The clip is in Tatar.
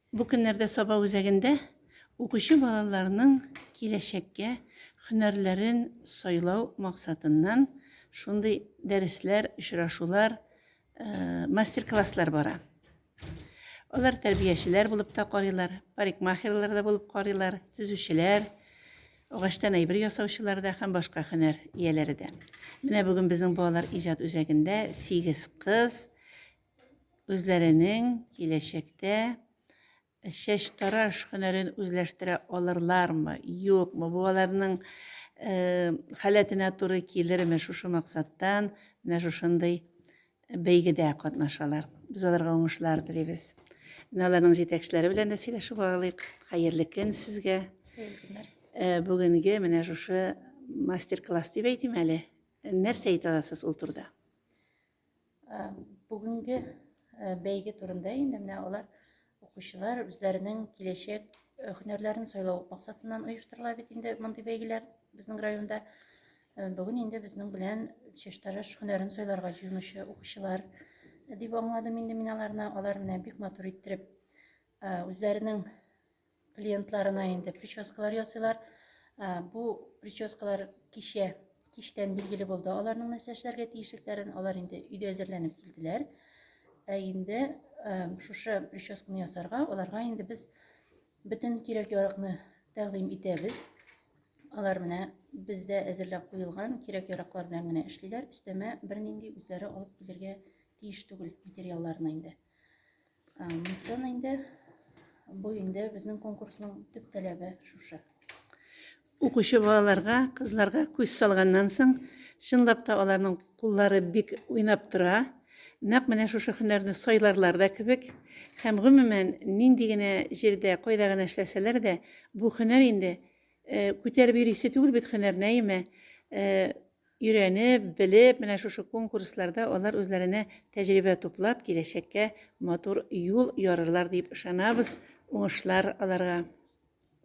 Бу көннәрдә Саба үзәгендә укучы балаларның киләчәккә һөнәрләрен сайлау максатыннан шундый дәресләр, очрашулар, мастер-класслар бара. Алар тәрбиячеләр булып та карыйлар, парикмахерлар да булып карыйлар, төзүчеләр, агачтан әйбер ясаучылар да һәм башка һөнәр ияләре дә. Менә бүген безнең балалар иҗат үзәгендә 8 кыз үзләренең киләчәктә чәчтараш һөнәрен үзләштерә алырлармы, юкмы, бу аларның э, халәтенә туры килерме, шушы максаттан менә шушындый бәйгедә катнашалар. Без аларга уңышлар телибез. Менә аларның җитәкчеләре белән дә сөйләшеп алыйк. Хәерле көн сезгә. Хәерле көннәр. Э, бүгенге менә шушы мастер-класс дип әйтим әле. Нәрсә әйтә аласыз ул турыда? Бүгенге бәйге турында инде менә алар укучылар үзләренең киләчәк һөнәрләрен сайлау максатыннан оештырыла бит инде мондый бәйгеләр безнең районда. Бүген инде безнең белән чәчтараш һөнәрен сайларга җыенучы укучылар дип аңладым инде мин аларны. Алар менә бик матур иттереп үзләренең клиентларына инде прическалар ясыйлар. Бу прическалар кичә кичтән билгеле булды аларның нәрсә эшләргә тиешлекләрен. Алар инде өйдә әзерләнеп килделәр. Ә инде шушы прическаны ясарга аларга инде без бөтен кирәк-яракны тәкъдим итәбез. Алар менә бездә әзерләп куелган кирәк-яраклар белән генә эшлиләр. Өстәмә бернинди үзләре алып килергә тиеш түгел материалларны инде. Монысын инде бу инде безнең конкурсның төп таләбе шушы. Укучы балаларга, кызларга күз салганнан соң, чынлап та аларның куллары бик уйнап тора. Нәкъ менә шушы һөнәрне сайларлар да кебек. Һәм гомумән, нинди генә җирдә, кайда гына эшләсәләр дә, бу һөнәр инде э, күтәреп йөрисе түгел бит һөнәрне, әйеме? Э, Өйрәнеп, белеп, менә шушы конкурсларда алар үзләренә тәҗрибә туплап, киләчәккә матур юл ярырлар дип ышанабыз. Уңышлар аларга!